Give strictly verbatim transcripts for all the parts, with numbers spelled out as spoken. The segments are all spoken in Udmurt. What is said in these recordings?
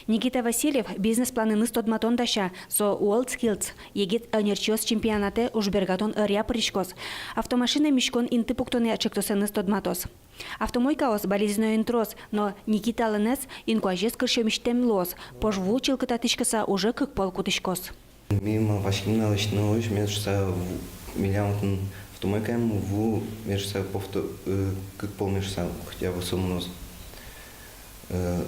Никита Васильев бизнес-планэныз тодматон дася. Со WorldSkills егит ӧнерчиос чемпионатэ ужбергатон ӧръя пыриськоз. Автомашина миськон инты пуктонъя ӵектосэныз тодматоз. Автомойкаос Балезиноын трос, но Никиталэнэз инкуазез кырсьӧмысьтэм луоз. Пож ву чылкытатӥськыса уже кык пол кутӥськоз. Ми малпаським на лэсьтыны, озьы мед шуыса ву-, милям отын автомойкаям ву мед шуыса, повто-, э, кык пол мед шуыса хотя бы со мыноз. Э,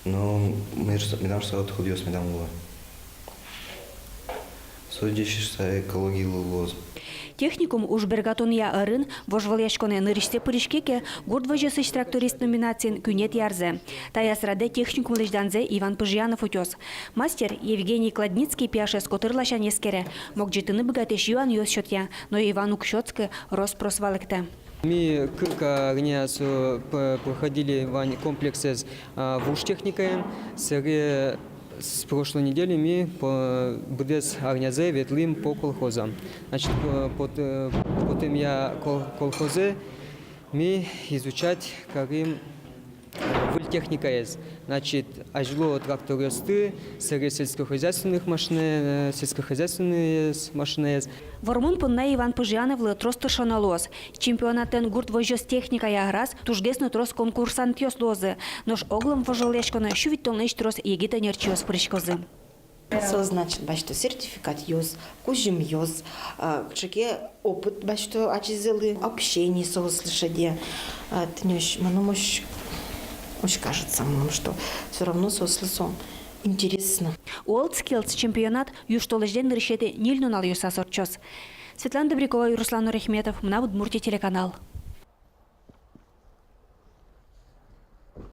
но мед шуыса, медам шуыса отходъёс медам луо. Со ӟеч шуыса экологилы луоз. Техникум ужбергатонъя ӧрын вожвылъяськонэ нырысьсэ пыриське ке, «Гурт возёсысь тракторист» номинациын куинетӥ арзэ. Таяз радэ техникумлэсь данзэ Иван Пыжьянов утёз. Мастер Евгений Кладницкий пияшез котыр ласянь эскере, могӟытыны быгатэсь юанъёс сётъя, но Иван уг сётскы, рос-прос валэктэ. Ми кык арня со п-, проходили вань комплексэз, а, вуж техникаен, сэре с прошлой недели ми по-, быдэс арнязэ ветлӥм по колхозам. Значит, по-, пот-, э, потэмъя кол-, колхозэ ми изучать карим, э, выль техникаез. Значит, азьло тракторъёсты, сэре сельскохозяйственных машина-, э, сельскохозяйственный машинаез. Вормон понна Иван Пыжьяновлы трос тыршоно луоз. Чемпионатэн гурт возёс техникая ӧраз тужгес но трос конкурсантъёс луозы. Нош оглом вожвылъяськонэ сю витьтонлэсь трос егит ӧнерчиос пыриськозы. Со, значит, басьто сертификатъёс, кузьымъёс, а, кыӵе ке опыт басьто ачизылы, общение соослы шедьтэ. А, тӥни озьы, мыным озьы, озьы кажется мыным, что всё равно соослы со интересно. WorldSkills чемпионат южтолэзьлэн нырысетӥ ньыль нуналъёсаз ортчоз. Светлана Добрякова, Руслан Нурахметов, «Мынам Удмуртие» телеканал.